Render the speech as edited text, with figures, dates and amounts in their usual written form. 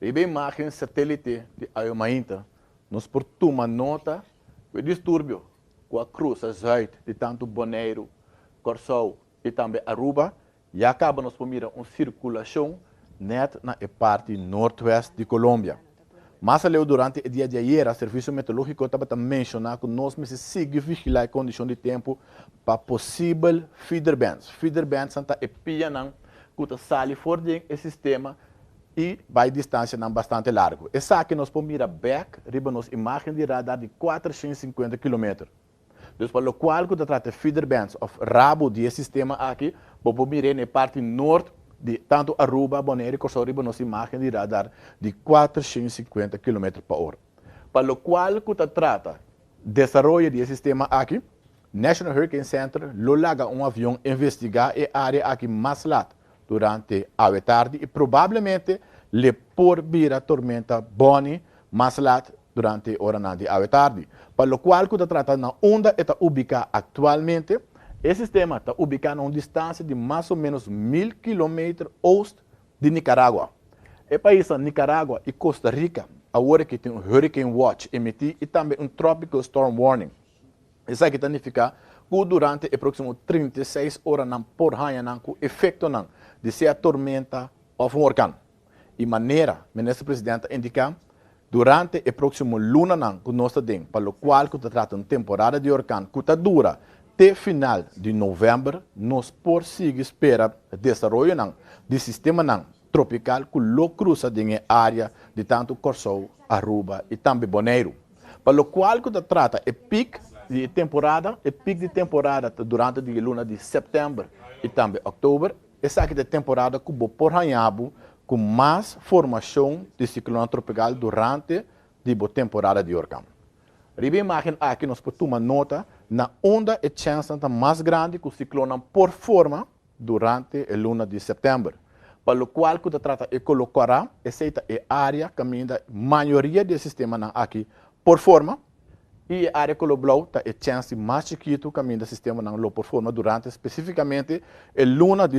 Riba imágen satélite di awe mainta, nos por tuma nota ku e disturbio ku a krusa zùit di tantu Boneiru, Kòrsou i tambe Aruba, ya kaba nos por mira un sirkulashon nèt na e parti nortwèst di Colombia. Mas aleu durante e dia di ayera, Servisio Meteorológiko tabata menshoná ku nos mester sigui vigilá e kondishon di tempu pa posibel feeder bands. Feeder bandsnan ta e pianan ku ta sali for den e sistema i bai distansianan bastante largu. Esaki nos por mira bèk riba nos imágen di radar di 450 kilometer. Dus pa lokual ku ta trata e feeder bands òf rabu di e sistema aki, bo por mir'é na e parti nort di tantu Aruba, Bonaire i Kòrsou riba nos imágen di radar di 450 kilometer pa ora. Pa lokual ku ta trata desaroyo di e sistema aki, National Hurricane Center lo laga un avion investigá e área aki mas lat durante awe tardi i probablemente le por bira tormenta Bonnie mas lat durante e oranan di awe tardi. Pa lokual ku ta trata na unda e ta ubiká aktualmente, e sistema ta ubiká na un distansia di mas o ménos 1000 kilometer oost di Nicaragua. E paisnan Nicaragua i Costa Rica awor aki tin un Hurricane Watch emití i tambe un Tropical Storm Warning. Esaki ta nifiká ku durante e próksimo 36 oranan por haña nan ku efektonan di sea tormenta òf un orkan. I manera Minister President a indiká, durante e próksimo lunanan ku nos ta den pa lokual ku ta trata un temporada di orkan ku ta dura te final di novèmber, nos por sigui spera desaroyonan di sistemanan tropikal ku lo krusa den e área di tantu Kòrsou, Aruba i tambe Boneiru. Pa lokual ku ta trata e pik di e temporada, e pik di temporada ta durante di e luna di sèptèmber i tambe òktober. Esaki ta e temporada ku bo por haña bo ku mas formashon di siklonnan tropikal durante di bo temporada di orkan. Riba e imágen aki nos por tuma nota na unda e chènsnan ta mas grandi ku siklonnan por forma durante e luna di sèptèmber. Pa lokual ku ta trata e koló kòrá, esei ta e área kaminda mayoria di e sistemanan aki por forma, i e área koló blou ta e chèns di mas chikitu kaminda sistemanan lo por forma durante spesífikamente e luna di.